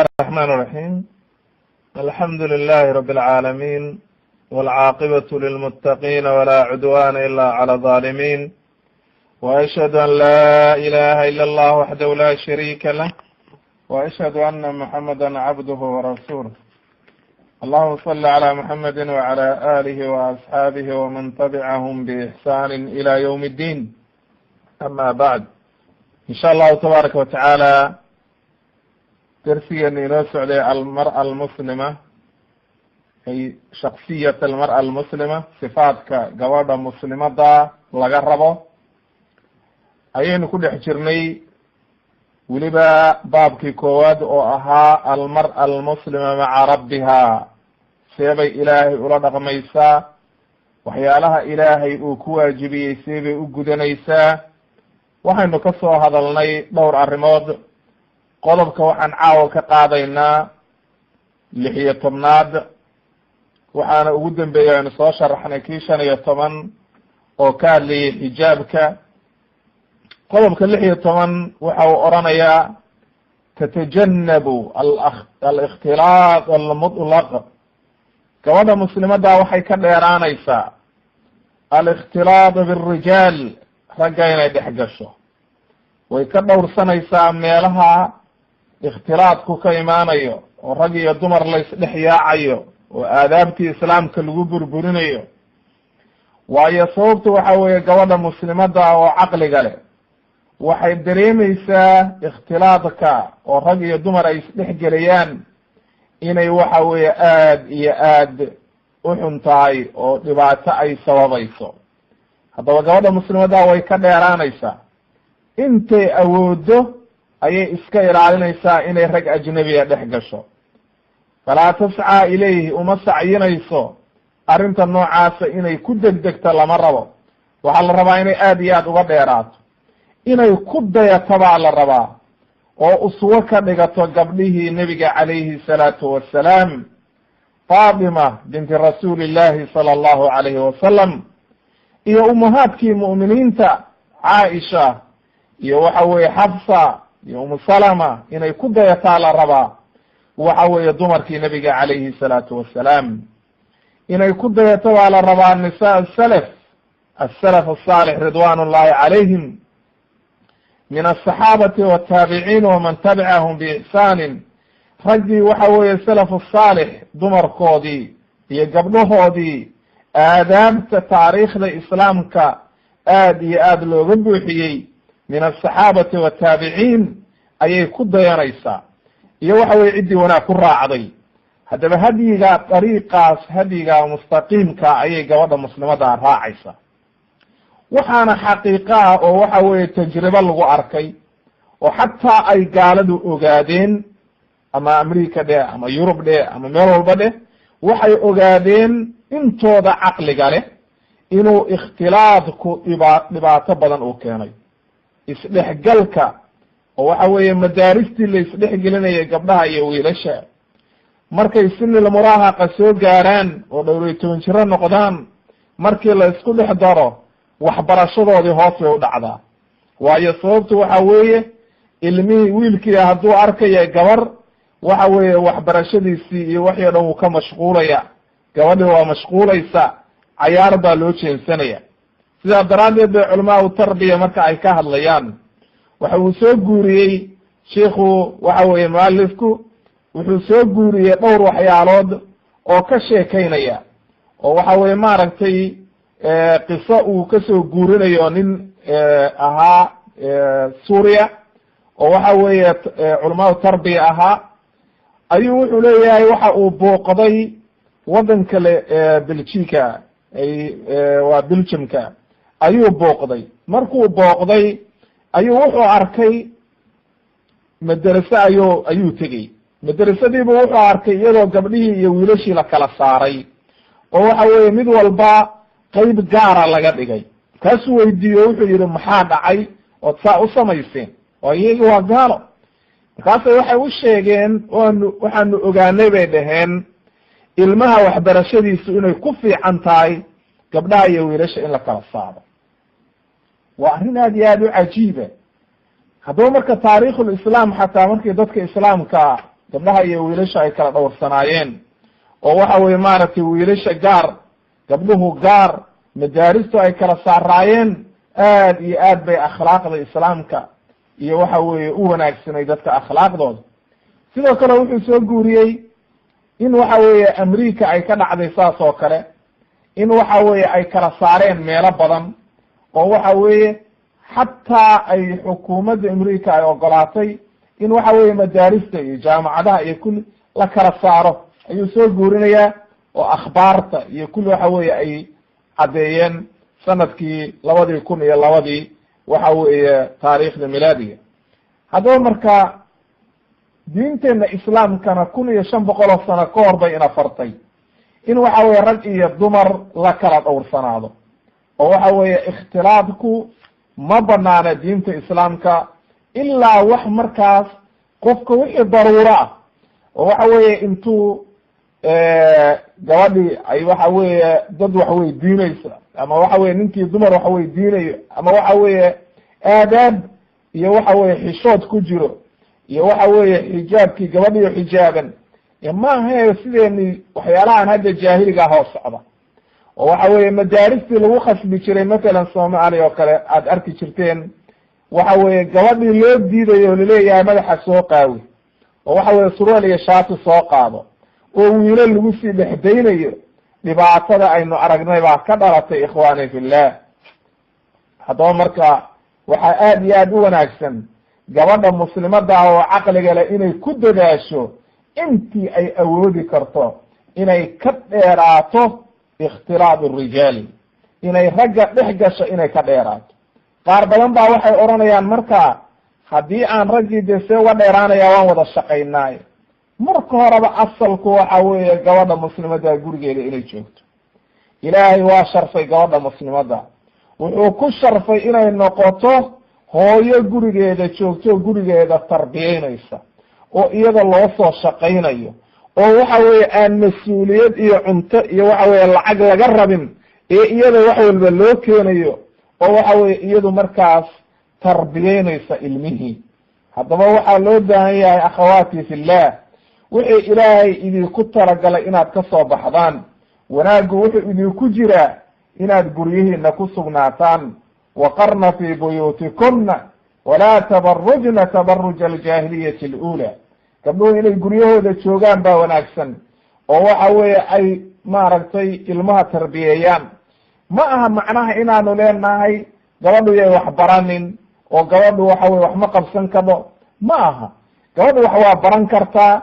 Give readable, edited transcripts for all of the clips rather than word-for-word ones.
الرحمن الرحيم. الحمد لله رب العالمين، والعاقبة للمتقين، ولا عدوان إلا على الظالمين، وأشهد أن لا إله إلا الله وحده لا شريك له، وأشهد أن محمدا عبده ورسوله. اللهم صل على محمد وعلى آله وأصحابه ومن تبعهم بإحسان إلى يوم الدين. أما بعد، إن شاء الله تبارك وتعالى darsigeena inoo socday almar'a almuslima, ay shaksiyat almar'a almuslima, sifaadka gabadha muslimada laga rabo ayaynu ku dhex jirnay, weliba baabkii koowaad oo ahaa almar'a almuslima maca rabbiha, seebay Ilaahay ula dhaqmaysaa, waxyaalaha Ilaahay uu ku waajibiyey seebay u gudanaysaa. Waxaynu ka soo hadalnay dhowr arrimood. Qodobka waxaan caawa ka qaadaynaa 16aad, waxaana ugu dambeeyay aynu soo sharaxnay kii 15 oo ka hadlayay xijaabka. Qodobka 16 waxa uu odhanayaa: tatajanabu alikhtilaat almutlaq. Gabadha muslimadda waxay ka dheeraanaysaa alikhtilaat birijaal, ragga inay dhex gasho way ka dhowrsanaysaa, meelaha ikhtilaadku ka imaanayo oo rag iyo dumar la isdhex yaacayo oo aadaabtii Islaamka lagu burburinayo. Waayo, sababtu waxa weeye, gabadha muslimadda oo caqliga leh waxay dareemaysaa ikhtilaadka oo rag iyo dumar ay isdhex gelayaan inay waxa weeye aad iyo aad u xun tahay oo dhibaato ay sababayso. Haddaba gabadha muslimadda way ka dheeraanaysaa, intay awoodo ayay iska ilaalinaysaa inay rag ajnabiya dhex gasho. Falaa tascaa ilayhi, uma sacyinayso arrinta noocaasa. Inay ku degdegto lama rabo. Waxaa la rabaa inay aad iyo aad uga dheeraato, inay ku dayato baa la rabaa oo uswo ka dhigato gabdhihii Nebiga calayhi salaatu wassalaam, Faatima binti rasuuli illahi sala allahu calayhi wasalam, iyo umahaadkii mu'miniinta, Caaisha iyo waxa weeye Xafsa iyo Umu Salama. Inay ku dayataa la rabaa, waxa weeye dumarkii Nebiga calayhi salaatu wassalaam inay ku dayato baa la rabaa, nisaa asalaf, asalaf asaalix ridwan ullahi calayhim, min asaxaabati wataabiciin waman tabicahum biixsaanin. Raggii waxa weeye salaf asaalix dumarkoodii iyo gabdhahoodii aadaabta taariikhda Islaamka aad iyo aad looga buuxiyey, min asaxaabati wataabiciin, ayay ku dayanaysaa, iyo waxa weye ciddii wanaag ku raacday. Haddaba hadyiga dariiqaas, hadyiga mustaqiimka ayay gabadha muslimada raacaysaa. Waxaana xaqiiqa ah oo waxa weeye tajribo lagu arkay oo xataa ay gaaladu ogaadeen, ama America dheh ama Yurub dheh ama meel walba dheh, waxay ogaadeen intooda caqliga leh inuu ikhtilaadku dhibaato badan uu keenay, isdhexgalka oo waxa weeye madaaristii la isdhexgelinayay gabdhaha iyo wiilasha. Markay sinil muraahaqa soo gaaraan oo 14 jiro noqdaan, markii la isku dhex daro, waxbarashadoodii hoos bay u dhacdaa. Waayo, sababtu waxa weeye, ilmihii wiilkii hadduu arkaya gabar, waxa weeye waxbarashadiisii iyo waxii o dhan wuu ka mashquulaya, gabadhii waa mashquulaysa, cayaar baa loo jeensanaya. Sidaa daraaddeed bay culamaau tarbiya marka ay ka hadlayaan, waxa uu soo guuriyey shiikhu, waxa weeye mualifku wuxuu soo guuriyey dhowr waxyaalood oo ka sheekaynaya, oo waxa weye maaragtay qiso uu kasoo guurinayo nin ahaa Suuriya oo waxa weeye culamaau tarbiya ahaa. Ayuu wuxuu leeyahay waxa uu booqday waddan kale, Belgica, ay waa Belgiumka ayuu booqday. Markuu booqday ayuu wuxuu arkay maderase ayuu tegey. Madrasadiibu wuxuu arkay iyadoo gabdhihii iyo wiilashii la kala saaray oo waxa weeye mid walba qeyb gaara laga dhigay. Kaasuu weydiiyo, wuxuu yihi: "Maxaa dhacay ood saa u samayseen?" Oo iyaga waa gaalo. Markaasay waxay u sheegeen: "Waanu waxaanu ogaanay," bay dhaheen, "ilmaha waxbarashadiisu inay ku fiican tahay gabdhaha iyo wiilasha in la kala saaro." Waa arrin aad iyo aad u cajiiba. Haddaba marka taariikhul Islaam, xataa markii dadka Islaamka Gabdhaha iyo wiilasha ay kala dhowrsanaayeen, oo waxa weye maaragtay wiilasha gaar, gabdhuhu gaar, madaaristu ay kala saaraayeen. Aad iyo aad bay akhlaaqda islaamka iyo waxa weeye u wanaagsanay dadka akhlaaqdooda. Sidoo kale wuxuu soo guuriyey in waxa weeye Amrica ay ka dhacday saas oo kale, in waxa weeye ay kala saareen meelo badan, oo waxa weeye xataa ay xukuumadda Amrica ay ogolaatay in waxa weeye madaarista iyo jaamacadaha iyo kulli la kala saaro ayuu soo guurinayaa, oo akhbaarta iyo kulli waxa weeye ay caddeeyeen sanadkii 2002, waxa weeye taariikhda milaadiga. Haddaba marka diinteena islaamkana 1500 oo sano ka hor bay ina fartay in waxa weye rag iyo dumar la kala dhowrsanaado, oo waxa weeye ikhtilaafku ma banaana diinta islaamka, ilaa wax markaas qofka wixii daruuro ah, oo waxa weeye intuu gabadhii ay waxa weeye dad wax weydiinayso, ama waxa weye ninkii dumar wax weydiinayo, ama waxa weeye aadaab iyo waxa weye xishood ku jiro, iyo waxa weeye xijaabkii gabadhiyo xijaaban. Maaha sideeni waxyaalahan hadda jaahiliga hoos socda, oo waxa weeye madaaristii lagu khasbi jiray mathalan Soomaaliya oo kale aad arki jirteen, waxa weeye gabadhii loo diidayo oo laleeyahay madaxa soo qaawi, oo waxa weye surweel iyo shaati soo qaado, oo wiilo lagu sii dhexdaynayo. Dhibaatada aynu aragnay baa ka dhalatay, ikhwaani fillah. Haddaba marka waxaa aad iyo aad u wanaagsan gabadha muslimada ah oo caqliga leh inay ku dadaasho intii ay awoodi karto inay ka dheeraato ikhtilaad arijaal, inay ragga dhex gasho, inay ka dheeraato. Qaar badan baa waxay odhanayaan marka haddii aan raggii dee see uga dheeraanaya, waan wada shaqaynaayo. Marka horeba asalku waxa weeye gabadha muslimadda gurigeeda inay joogto. Ilaahay waa sharfay gabadha muslimadda, wuxuu ku sharfay inay noqoto hooyo gurigeeda joogto, gurigeeda tarbiyeynaysa, oo iyada loo soo shaqaynayo, oo waxa weeye aan mas-uuliyad iyo cunto iyo waxa weye lacag laga rabin, ee iyada wax walba loo keenayo, oo waxa weye iyadu markaas tarbiyeynaysa ilmihii. Haddaba waxaa loo baahan yahay, akhawaati fillah, wixii Ilaahay idinku talagalay inaad ka soo baxdaan. Wanaaggu wuxuu idinku jiraa inaad guryihiina ku sugnaataan. Waqarna fi buyuutikuna walaa tabarujna tabaruja aljaahiliyati alula. Gabdhuhu inay guryahooda joogaan baa wanaagsan, oo waxa weeye ay maaragtay ilmaha tarbiyeeyaan. Ma aha macnaha inaanu leenahay gabadhu yay wax baranin, oo gabadhu waxa weye wax ma qabsan kardo. Ma aha, gabadhu wax waa baran kartaa,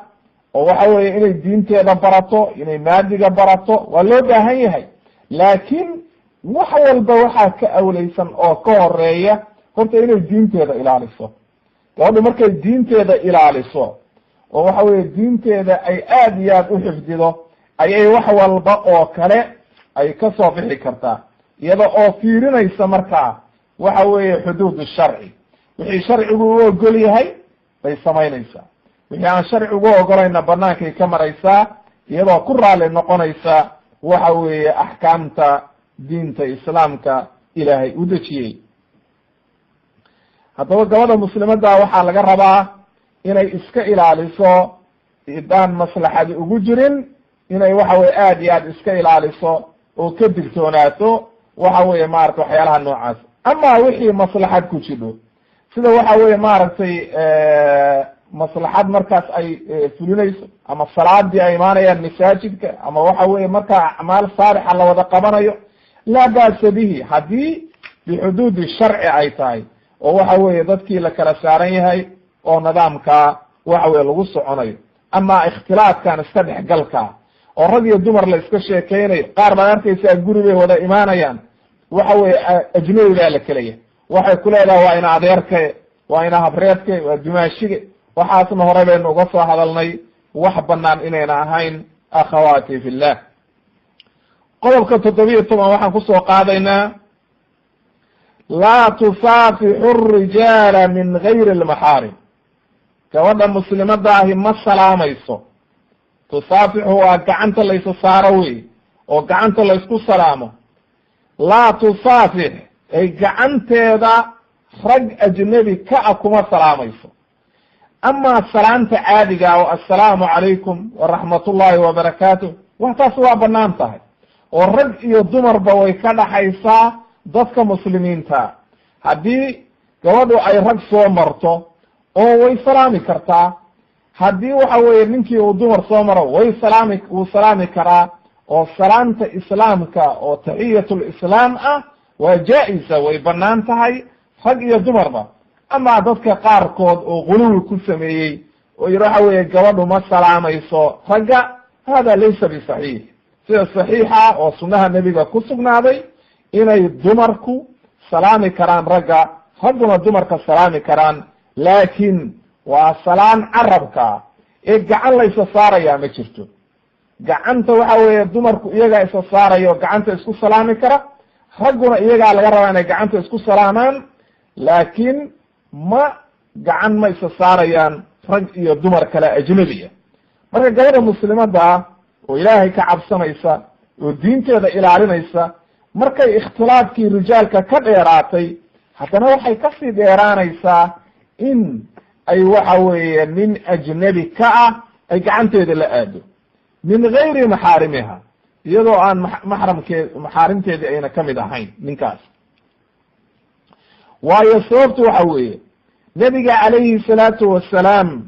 oo waxa weye inay diinteeda barato, inay maadiga barato waa loo baahan yahay, laakiin wax walba waxaa ka awleysan oo ka horeeya horta inay diinteeda ilaaliso. Gabadhu markay diinteeda ilaaliso oo waxa weye diinteeda ay aad iyo aad u xifdido, ayay wax walba oo kale ay ka soo bixi kartaa, iyada oo fiirinaysa markaa waxa weeye xuduud sharci. Wixii sharcigu u ogol yahay bay samaynaysaa, wixii aan sharcigu ogolayna banaankay ka maraysaa, iyadoo ku raali noqonaysa waxa weeye axkaamta diinta islaamka Ilaahay u dejiyey. Haddaba gabadha muslimadda waxaa laga rabaa inay iska ilaaliso idaan maslaxadi ugu jirin, inay waxa weye aad iyo aad iska ilaaliso oo ka digtoonaato waxa weye maarata waxyaalaha noocaas. Ama wixii maslaxad ku jidho, sida waxa weye maaragtay maslaxad markaas ay fulinayso, ama salaadii ay imaanayaan masaajidka, ama waxa weye markaa acmaal saalixa la wada qabanayo, laa ba'sa bihi haddii bixuduudi sharci ay tahay, oo waxa weye dadkii la kala saaran yahay oo nidaamkaa waxa weye lagu soconayo. Ama ikhtilaafkan iska dhexgalka oo rag iyo dumar la iska sheekeynayo, qaar baad arkaysaa guri bay wada imaanayaan, waxa weye ajnabi baa la kelaya, waxay ku leedahay waa ina adeerke, waa ina habreedke, waa dumaashige. Waxaasna hore baynu uga soo hadalnay wax banaan inayna ahayn, akhawaati fillah. Qodobka 17 waxaan kusoo qaadaynaa laa tusaafixu rijaala min gayri almaxaarim. Gabadha muslimada ahi ma salaamayso. Tusaafixu waa gacanta laysa saaro wey, oo gacanta laysku salaamo. Laa tusaafix ay gacanteeda rag ajnabi ka a kuma salaamayso. Amaa salaanta caadiga oo assalaamu calaykum waraxmatullahi wabarakaatuh, wa taas waa banaan tahay, oo rag iyo dumarba way ka dhaxaysaa dadka muslimiinta. Haddii gabadhu ay rag soo marto oo way salaami kartaa, haddii waxa weeye ninkii uu dumar soo maro way salaami, wuu salaami karaa. Oo salaanta islaamka oo taxiyatul islaam ah waa jaa-isa, way banaan tahay rag iyo dumarba. Amaa dadka qaarkood oo guluwi ku sameeyey oo yidhi waxa weeye gabadhu ma salaamayso ragga, hada laysa bisaxiix. Sida saxiixa oo sunnaha nebiga ku sugnaaday inay dumarku salaami karaan ragga, ragguna dumarka salaami karaan, laakiin waa salaan carabka ee gacan la isa saarayaa ma jirto. Gacanta waxa weeye dumarku iyagaa isa saaraya oo gacanta isku salaami kara, ragguna iyagaa laga rabaa inay gacanta isku salaamaan, laakiin ma gacan ma isa saarayaan rag iyo dumar kale ajnabi ah. Marka gabadha muslimadda ah oo ilaahay ka cabsanaysa oo diinteeda ilaalinaysa, markay ikhtilaafkii rijaalka ka dheeraatay, haddana waxay kasii dheeraanaysaa in ay waxa weeye nin ajnabi ka ah ay gacanteeda la aado min gayri maxaarimiha, iyadoo aan maxramkee maxaarimteedii ayna kamid ahayn ninkaas. Waayo sababtu waxa weeye nebiga calayhi salaatu wasalaam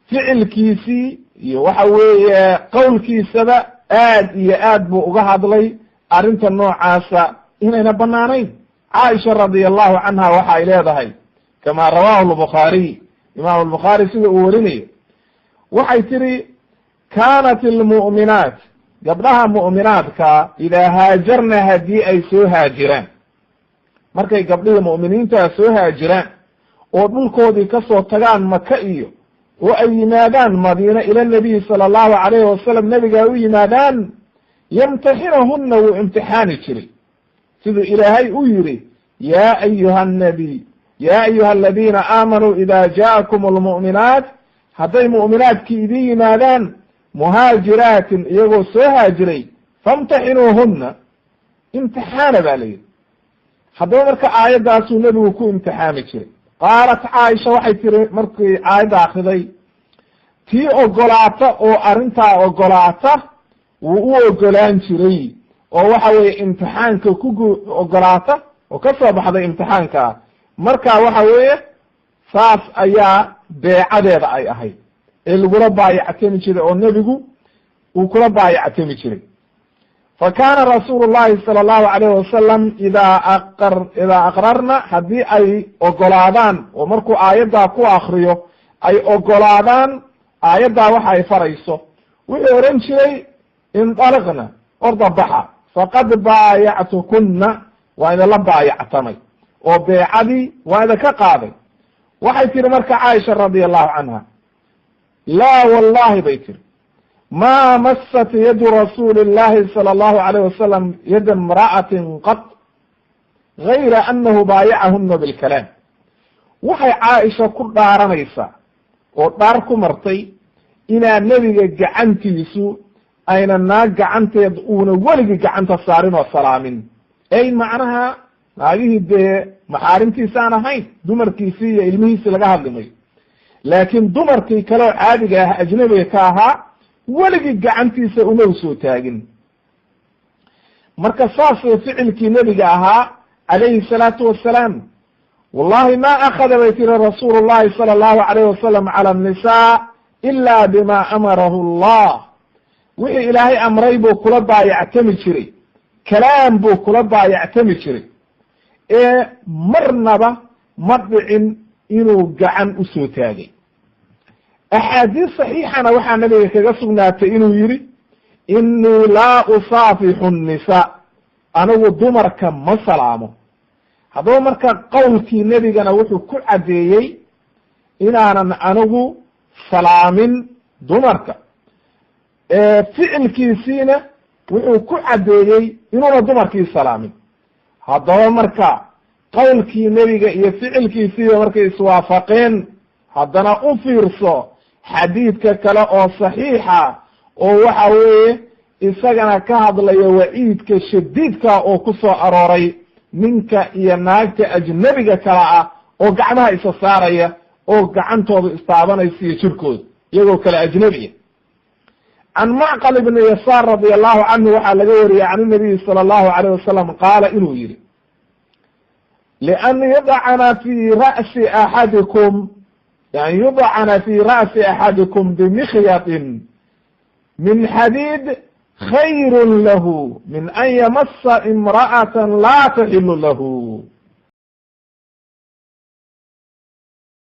ficilkiisii iyo waxa weeye qowlkiisaba aad iyo aad buu uga hadlay arrinta noocaasa inayna banaanayn. Caaisha radia allahu canha waxa ay leedahay, kama rawahu lbukhaariy, imaam albukhaari sida uu warinayo, waxay tiri kaanat almu'minaat, gabdhaha mu'minaadka, idaa haajarna, haddii ay soo haajiraan, markay gabdhihii mu'miniintaa soo haajiraan oo dhulkoodii kasoo tagaan Maka iyo oo ay yimaadaan Madiina, ila nabiyi sala allahu calayhi wasalam, nebiga u yimaadaan, yamtaxinahunna, wuu imtixaani jiray, siduu Ilaahay u yidhi: ya ayuha annabiy, ya ayuha aladiina aamanuu ida ja'akum almu'minaat, hadday mu'minaadkii idin yimaadaan, muhaajiraatin, iyagoo soo haajiray, famtaxinuuhunna, imtixaana baa la yidhi. Haddaba marka aayaddaasuu nebigu ku imtixaami jiray. Qaalat Caaisha, waxay tiri markii aayadda akriday, tii ogolaata oo arrintaa ogolaata wuu u ogolaan jiray, oo waxa weeye imtixaanka ku ogolaata oo ka soo baxday imtixaanka, marka waxa weeye saas ayaa beecadeeda ay ahayd ee lagula baayactami jiray oo nebigu uu kula baayactami jiray. Fa kaana rasuulu llahi sala allahu alayhi wasalam idaa aqrarna, haddii ay ogolaadaan oo markuu aayaddaa ku akriyo ay ogolaadaan aayaddaa waxa ay farayso, wuxuu ohan jiray: indaliqna, orda baxa, faqad baayactukunna, waa idinla baayactamay oo beecadii waa idinka qaaday. Waxay tihi marka Caaisha radia allahu canha: laa wallahi, bay tiri, ma masat yadu rasuuli llahi sala allahu alayh wasalam yada imra'atin qat gayra anahu baayacahuna bilkalaam. Waxay Caaisha ku dhaaranaysaa oo dhaar ku martay inaa nebiga gacantiisu ayna naag gacanteed uuna weligii gacanta saarin oo salaamin, ey macnaha naagihii dee maxaarimtiisa aan ahayn, dumarkiisii iyo ilmihiisii laga hadlimayo, laakiin dumarkii kale oo caadiga ah, ajnabiga ka ahaa, weligii gacantiisa uma soo taagin. Marka saasuu ficilkii nebiga ahaa calayhi salaatu wassalaam. Wallahi ma akhada, bay tiri, rasuulu llahi sala allahu alayh wasalam cala annisaa ila bima amarahu allah. Wixii Ilaahay amray buu kula baayactami jiray, kalaam buu kula baayactami jiray, ee marnaba ma dhicin inuu gacan usoo taagay. Axaadiis saxiixana waxaa nabiga kaga sugnaatay inuu yidhi: innii laa usaafixu nnisaa, anigu dumarka ma salaamo. Haddaba marka qowlkii nebigana wuxuu ku caddeeyey inaanan anigu salaamin dumarka, ficilkiisiina wuxuu ku caddeeyey inuuna dumarkii salaamin. Haddaba marka qowlkii nebiga iyo ficilkiisiiba markay iswaafaqeen, haddana u fiirso xadiidka kale oo saxiixa oo waxa weeye isagana ka hadlaya waciidka shadiidka oo ku soo arooray ninka iyo naagta ajnebiga kala ah oo gacmaha isa saaraya Oo gacantooda istaabanaysa iyo jirkooda, iyagoo kale ajnabiya. Can Macqal ibni Yasaar radi allahu canhu waxaa laga wariyey can inabiyi sala allahu alayh wasalam qaala inuu yihi: lian yudcana fi ra'si axadikum, an yudcana fi ra'si axadikum bimikyatin min xadiid khayrun lahu min an yamasa imra'atan laa taxilu lahu.